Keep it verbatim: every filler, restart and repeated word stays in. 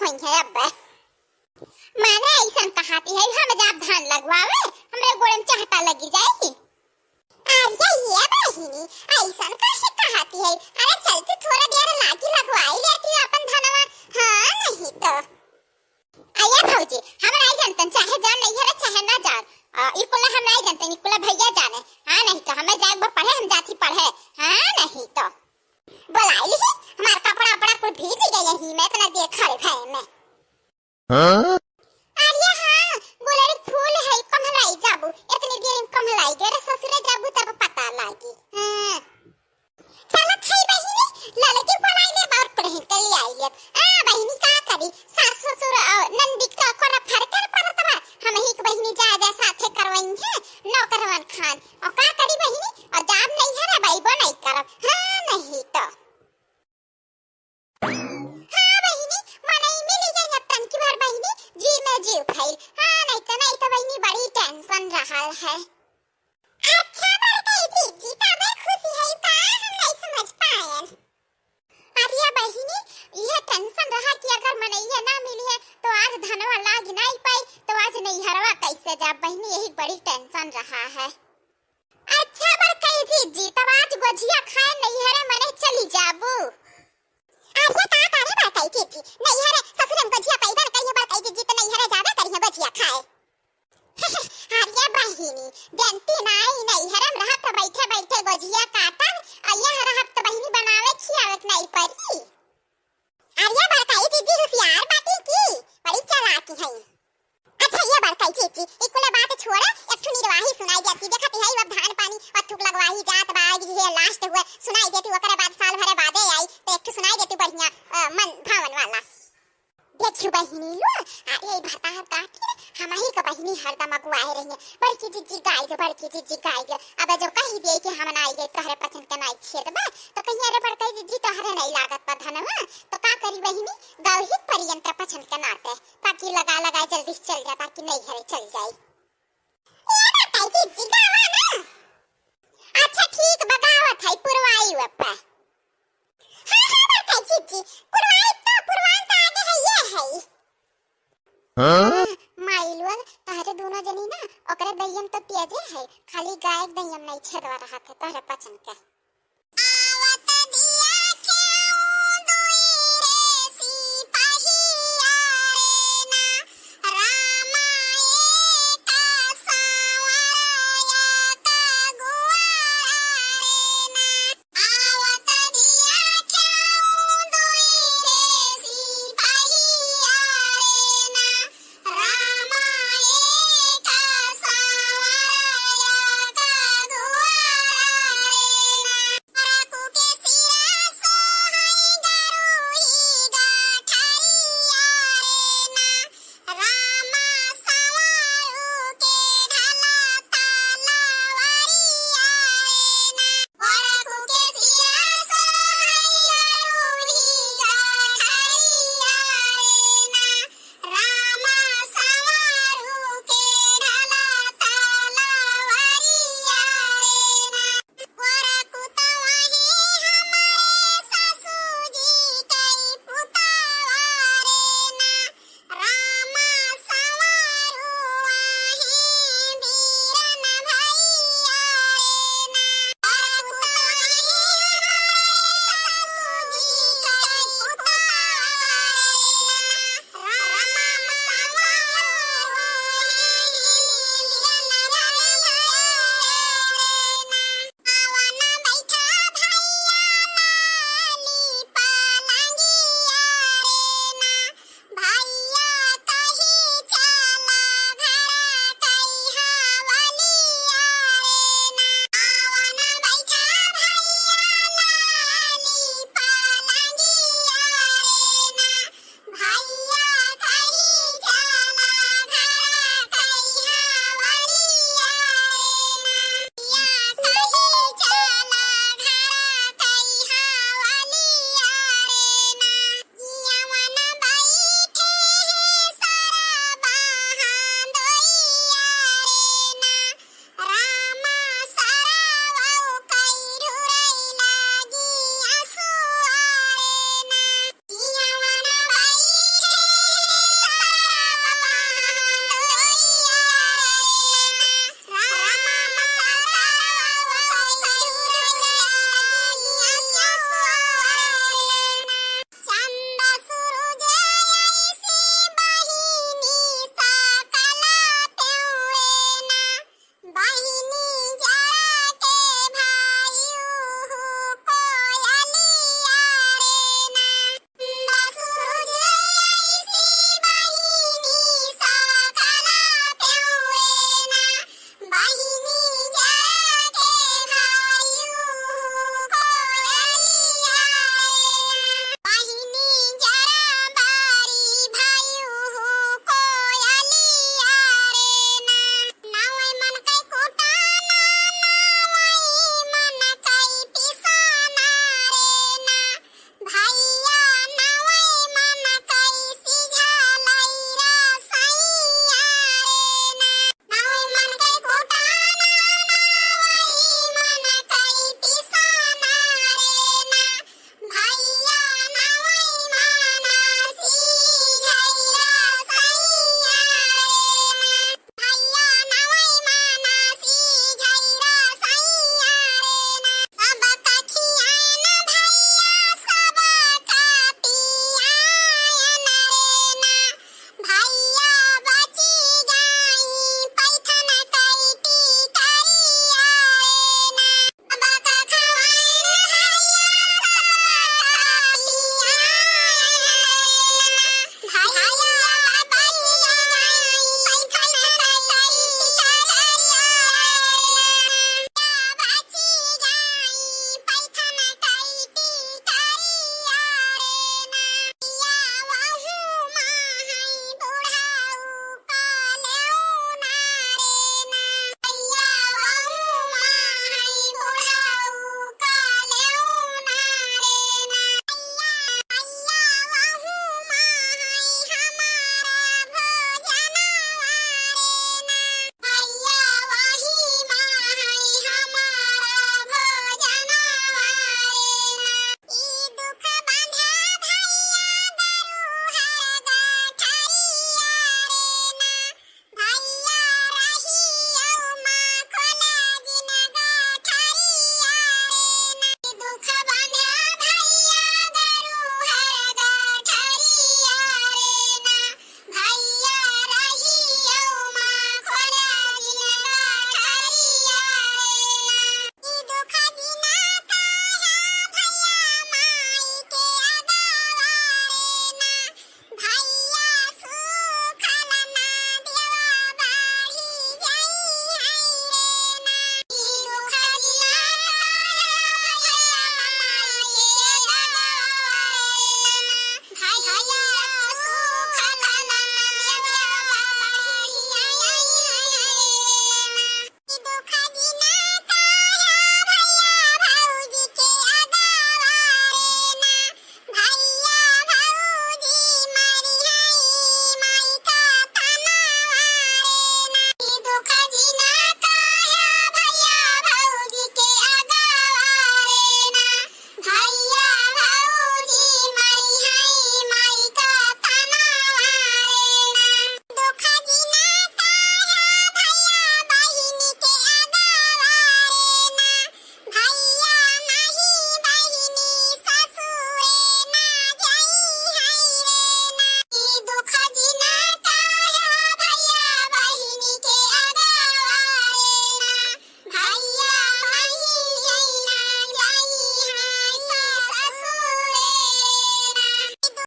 पइहैं अब। माने अइसन कहाती है, हम जाब धान लगवावे, हमरे गोड़े में चहटा लगी जाई। अरे ये बहिनी, अइसन काहे कहाती है? अरे चलती थोड़ा देर लागी लगवाई लेती अपन धनवा। हाँ, नहीं तो। अये भौजी, हम नाई जानतन, चाहे जान नैहरे चाहे ना जान। आ, ई कुला हम नाई जानतन, ई कुला भैया जाने। हाँ, नहीं तो हमें जाए बा पढ़े, हम जाती पढ़े। हाँ, नहीं तो। बोलाई ली, हमार कपड़ा उपड़ा कुल भीज गए ही में, इतना देर खड़े भए में। हाँ? अरे हाँ, गुलरी फूल है, कमलाई जाबू, इतनी देर में कमलाई गए रे ससुरे, जाबू तब पता लागी। हाँ। चलत है बहिनी, ललकी बोलाई ले और कुलहिन के ले आई ले। आ बहिनी का करी, सास ससुर और नंदी का कोरा फरकर परत बा। हम ही के बहिनी जा जा साथे करवाई है नौकरवन खान। और का करी बहिनी, और जाब नैहरे बइबो नहीं करब। हाँ, नहीं तो। हाँ बहिनी, मनई मिली गई अब तनकी भर बहिनी, जी में जीव फैल। हाँ, नहीं तो, नहीं तो बहिनी बड़ी tension रहल है। अच्छा बड़कई जीजी, तबे खुशी है का? हम नहीं समझ पाएन। अरे बहिनी, यह tension रहा कि अगर मनइया ना मिली है तो आज धनवा लाग नहीं पाई, तो आज नैहरवा कैसे जाब बहिनी, यही बड़ी tension रहा है। अच्छा बड़कई जीजी, तब आज गोझिया खाए नैहरे मने चली जाबू? अरे का करे बड़कई जीजी, नैहरे ससुरे में गोझिया पैबे न करिहे बड़कई जीजी, तो नैहरे जाबे करिहे गोझिया खाए। अरे बहिनी, जनती नाई, नैहरे में रहत बैठे बैठे गोझिया काटब, आ यह रहब तो बहिनी बनावे खियावे के नाई परी। अरे बड़कई जीजी होशियार बाटी की, बड़ी चालाक है। अच्छा ये बड़कई जीजी, ई कुल बात छोड़ा, एक ठो निरवाही सुनाई देती। देखत है अब धान पानी अथुक लगवाही जात बा, आज ये last हुए, सुनाई देती, ओकरे बाद साल भरे बादे आई, तो एक ठो सुनाई देती बढ़िया, अ, मन भावन वाला। देखियो बहिनी लो, अरे ई भतार काटी ना, हमही के बहिनी हरदम अगुआए रही है, बड़की जीजी गाय दे, बड़की जीजी गाय दे। अब जो कही दे कि हम ना आइए, तोहरे पसंद के नाई छेद बा, तो कहीं अरे बड़कई जीजी तोहरे नहीं लागत बा धनवा, तो का करी बहिनी, गाँव ही परियंत्र पसंद के नाते। ताकि लगा लगा जल्दी से चल जा, ताकि नैहरे चल जाई। ए बड़कई जीजी, गावा ना। अच्छा ठीक बा, गावत है, पुरवाई वे पे। हाँ, हाँ, बड़कई जीजी, पुरवाई तो, पुरवाई तो आगे है, ये है। हाँ? माई लोग, तहरे दोनों जनी ना, ओकरे दइयम तो तेजे है, खाली गाय के दइयम नहीं छेदवा रहत है, तोहरे पचन के।